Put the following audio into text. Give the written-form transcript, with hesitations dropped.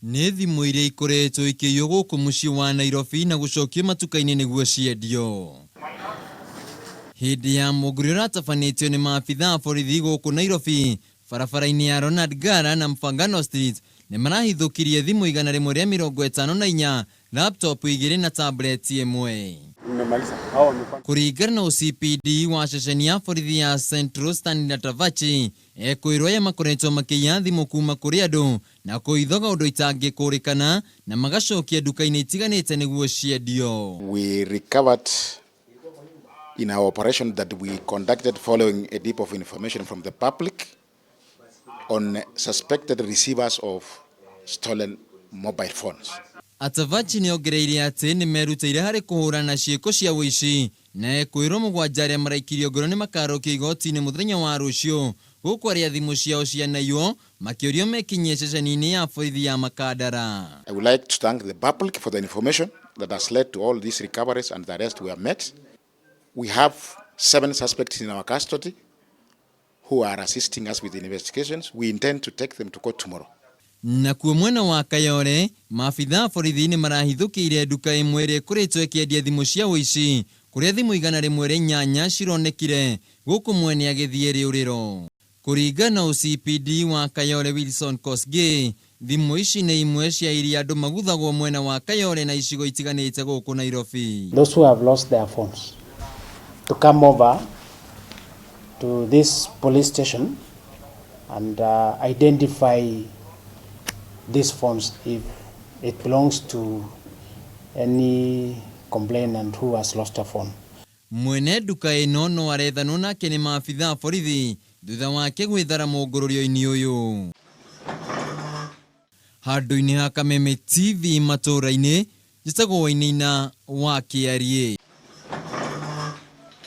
Nĩ thimũ iria ikoretwo ikĩiywo gũkũ mũciĩ wa Nairobi na gũcokio matuka-inĩ nĩguo ciendio. Hĩndĩ ya mũngũrĩ ũratabanĩtio nĩ maabitha a borithi gũkũ Nairobi barabara-inĩ ya Ronald Ngala na Mfangano Street nĩ marahithũkirie thimũ 154, laptop igĩrĩ na tablet ĩmwe. Kũringana na OCPD wa ceceni ya borithi ya Central Stanley Tavachi, ekũĩrwo aya makoretwo makĩiya thimũ kuma kũrĩ andũ na kũithoga ũndũ itangĩkũrĩkana na magacokia nduka-inĩ itiganĩte nĩguo ciendio. We recovered in our operation that we conducted following a tip of information from the public on suspected receivers of stolen mobile phones. Atavachi nĩ ongereire atĩ nĩ merutĩire harĩ kũhũrana ciĩko cia ũici na ekwĩrwo mũgwanja arĩa maraikirio ngoro nĩ makarokio igoti-inĩ mũthenya wa rũciũ gũkũ arĩa thimũ ciao cianaiywo makĩũrio mekinyie ceceni-inĩ ya borithi ya Makandara. I would like to thank the public for the information that has led to all these recoveries and the arrests we have made. We have 7 suspects in our custody who are assisting us with the investigations. We intend to take them to court tomorrow. Nakuo mwena wa Kayole, maabitha a borithi nĩ marahithũkĩire nduka ĩmwe ĩrĩa ĩkoretwo ĩkĩendia thimũ cia ũici kũrĩa thimũ 108 cironekire gũkũ mwene agĩthiĩ rĩũrĩro. Kũringana na OCPD wa Kayole Wilson Kosgei, thimũ ici nĩ imwe cia iria andũ maguthagwo mwena wa Kayole na icigo itiganĩte gũkũ Nairobi. Those who have lost their phones to come over to this police station and identify these phones if it belongs to any complainant who has lost a phone. Mwene nduka ĩno no arethanwo nake nĩ maabitha a borithi thutha wake gwĩthara mũngũrũrio-inĩ ũyũ. Handũ-inĩ ha Kameme TV matũũra-inĩ, njĩtagwo Wainaina wa Kĩariĩ.